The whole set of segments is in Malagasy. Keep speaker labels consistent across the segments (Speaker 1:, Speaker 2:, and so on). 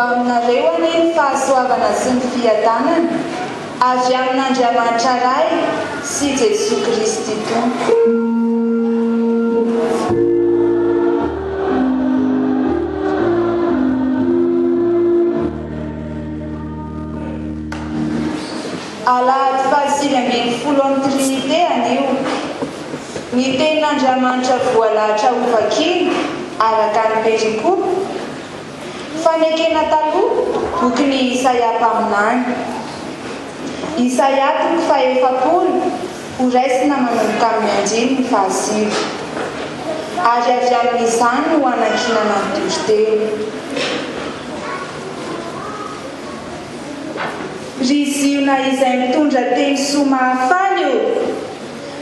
Speaker 1: Ho aminareo anie ny fahasoavana sy ny fiadanana avy amin'Andriamanitra Ray sy Jesoa Kristy Tompo. Alahady faha-19 amin'ny Trinite anio. Ny Tenin'Andriamanitra voalahatra hovakina araka ny perikopa, Fanekena Taloha, bokin'i Isaia mpaminany. Isaia toko fahefapolo, horaisina manomboka amin'ny andininy fahasivy. Ary avy amin'izany no hanankinana ny toriteny. Ry Ziona izay mitondra teny soa mahafaly ô,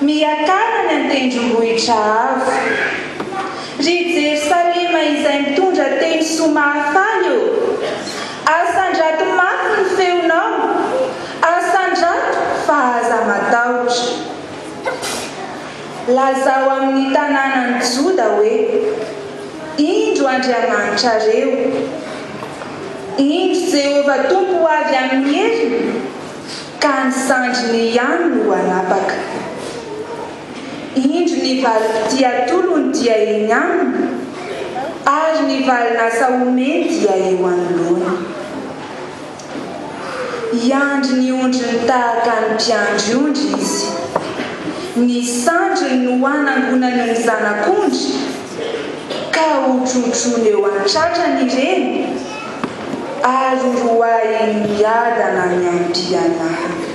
Speaker 1: miakara any an-tendrombohitra avo. Ry Jerosalema izay mitondra teny soa mahafaly ô, asandrato mafy ny feonao, asandrato fa aza matahotra. Lazao amin'ny tanànan'i Joda hoe, Indro Andriamanitrareo! Indro Jehovah Tompo ho avy amin'ny heriny, ka ny sandriny ihany no hanapaka. Indro ny valim-pitia atolony dia eny aminy, ary ny valin'asa omeny dia eo anoloany. Hiandry ny ondriny tahaka ny mpiandry ondry izy. Ny sandriny no hanangonany ny zanak'ondry, ka hotrotroiny eo an-tratrany ireny, ary horoahiny miadana ny ampianahany.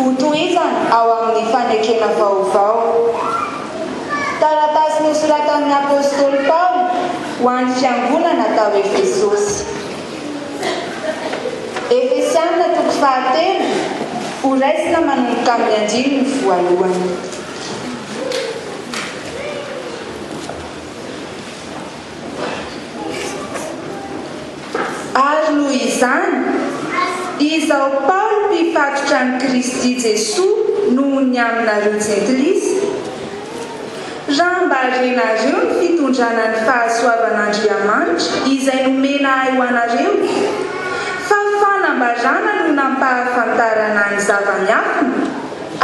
Speaker 1: Hotohizana ao amin'ny Fanekena Vaovao. Taratasy nosoratan'ny apostoly Paoly ho an'ny fiangonana tao Efesosy. Efesiana toko fahatelo, horaisina manomboka amin'ny andininy voalohany. Ary noho izany, izaho Paoly mpifatotra an'i Kristy Jesoa noho ny aminareo Jentilisa, raha mba renareo ny fitondrana ny fahasoavan'Andriamanitra izay nomena ahy ho anareo, fa fanambarana no nampahafantarana ny zava-miafina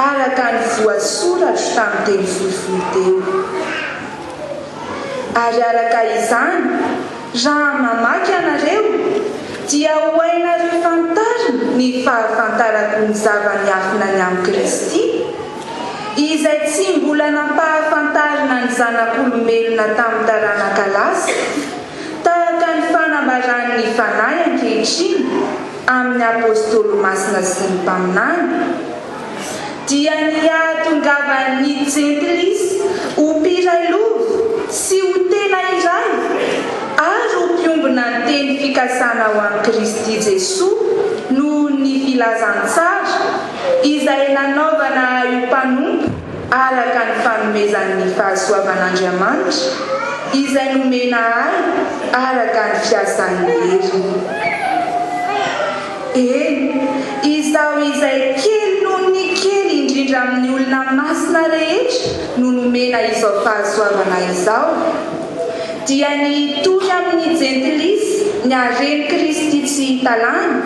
Speaker 1: araka ny voasoratro tamin'ny teny fohifohy teo. Ary araka izany, raha mamaky ianareo, dia ho hainareo fantarina ny fahafantarako ny zava-miafina ny amin'i Kristy, izay tsy mbola nampahafantarina ny zanak'olombelona tamin'ny taranaka lasa, tahaka ny fanambaran'ny Fanahy ankehitriny amin'ny Apôstôly masina sy ny mpaminany. dia ny hahatongavan'ny Jentilisa ho mpiray lova sy ho tena iray ary ho mpiombona ny teny fikasana ho an'i Kristy Jesoa noho ny filazantsara izay nanaovana ahy ho mpanompo araka ny fanomezan'ny fahasoavan'Andriamanitra izay nomena ahy araka ny fiasan'ny heriny. Eny, izaho izay kely noho ny kely indrindra amin'ny olona masina rehetra no nomena izao fahasoavana izao, dia ny hitory amin'ny Jentilisa ny haren'i Kristy tsy hita lany,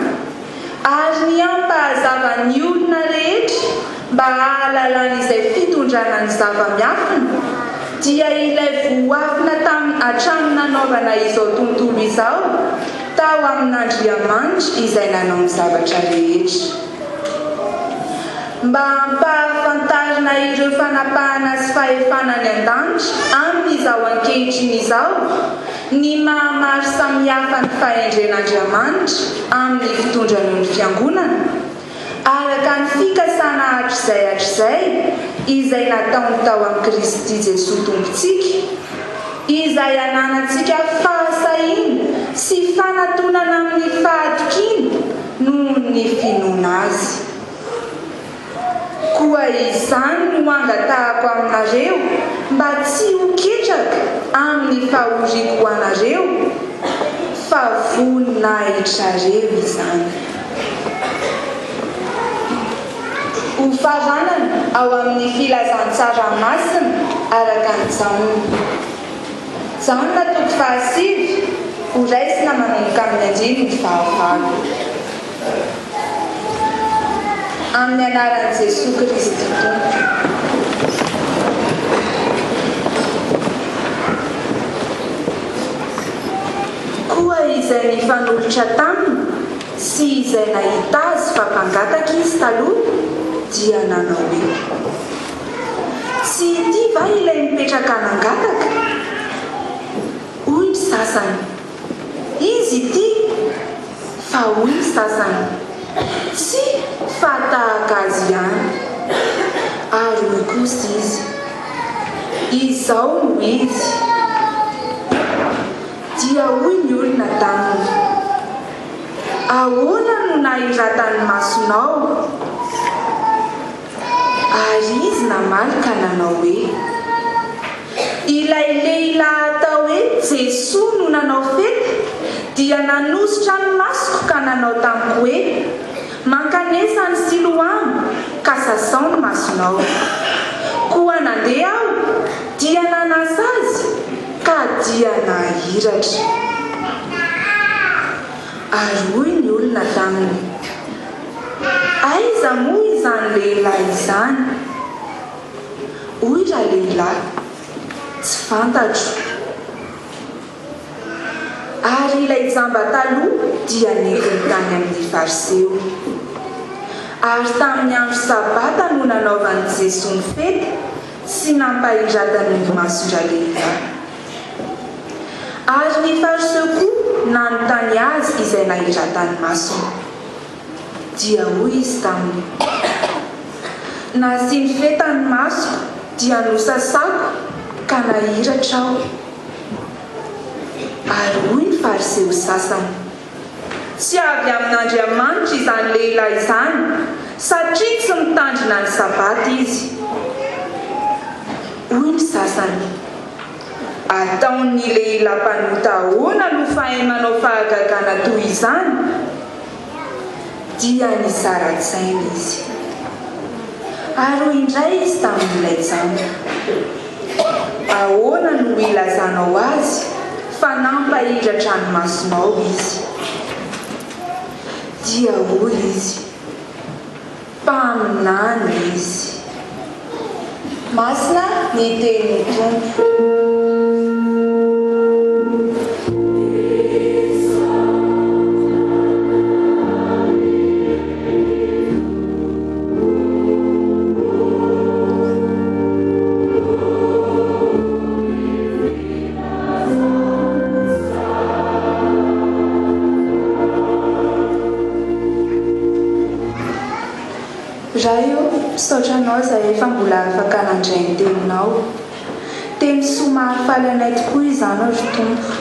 Speaker 1: ary ny hampahazava ny olona rehetra mba hahalalany izay fitondrana ny zava-miafina, dia ilay voafina tamin'ny hatramin'ny nanaovana izao tontolo izao, tao amin'Andriamanitra izay nanao ny zavatra rehetra. Mba hampahafantarina ireo fanapahana sy fahefana any an-danitra amin'izao ankehitriny izao ny maha-maro samihafa ny fahendren'Andriamanitra amin'ny fitondrano ny Fiangonana, araka ny fikasana hatrizay hatrizay izay nataony tao amin'i Kristy Jesoa Tompontsika, izay ananantsika fahasahiana sy fanatonana amin'ny fahatokiana noho ny finoana Azy. Koa izany no angatahako aminareo mba tsy ho ketraka amin'ny fahoriako ho anareo, fa voninahitrareo izany. Ho faranana ao amin'ny Filazantsara Masina araka an'i Jaona. Jaona toko fahasivy, Horaisina manomboka amin'ny andininy fahavalo. Amin'ny anaran'i Jesoa Kristy Tompo. Koa izay nifanolotra taminy sy izay nahita azy fa mpangataka izy taloha dia nanao hoe, Tsy ity va ilay nipetraka nangataka? Hoy ny sasany, Izy ity! Fa hoy ny sasany, Tsia, fa tahaka azy ihany. Ary hoy kosa izy, Izao no izy. Dia hoy ny olona taminy, Ahoana no nahiratan'ny masonao? Ary izy namaly ka nanao hoe, Ilay lehilahy atao hoe Jesoa no nanao fety, dia nanosotra ny masoko ka nanao tamiko hoe, Mankanesa any Siloama, ka sasao ny masonao. Koa nandeha aho, dia nanasa azy, ka dia nahiratra. Ary hoy ny olona taminy, Aiza moa izany lehilahy izany? Hoy ralehilahy, Tsy fantatro. Ary ilay jamba taloha dia nentiny tany amin'ny Fariseo. Ary tamin'ny andro Sabata no nanaovan'i Jesoa ny fety sy nampahiratany ny mason-dralehilahy. Ary ny Fariseo koa nanontany azy izay nahiratany masony. Dia hoy izy taminy, Nasiany feta ny masoko, dia nosasako, ka nahiratra aho. Ary hoy ny Fariseo sasany, Tsy avy amin'Andriamanitra izany lehilahy izany, satria tsy mitandrina ny Sabata izy. Hoy ny sasany, Ataon'ny lehilahy mpanota ahoana no fahay manao fahagagana toy izany? Dia nizara-tsaina izy. Ary hoy indray izy tamin'ilay jamba, Ahoana no ilazanao azy fa nampahiratra ny masonao izy? Dia hoy izy, Mpaminany izy. Masina ny tenin'ny Tompo. Ray o, misaotra Anao izahay fa mbola afaka nandray ny Teninao. Teny soa mahafaly anay tokoa izany ry Tompo.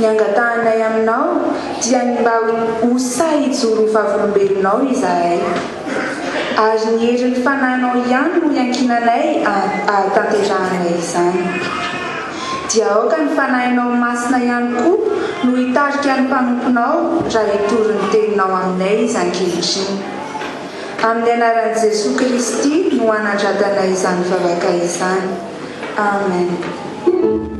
Speaker 1: Ny angatahanay Aminao dia ny mba ho sahy hijoro ho vavolombelonao izahay. Ary ny herin'ny Fanahinao ihany no iankinanay ahatanterahanay izany. Dia aoka ny Fanahinao Masina ihany koa no hitarika ny mpanomponao raha hitory ny Teninao aminay izy ankehitriny. Amin'ny anaran'i Jesoa Kristy no anandratanay izany vavaka izany. Amen.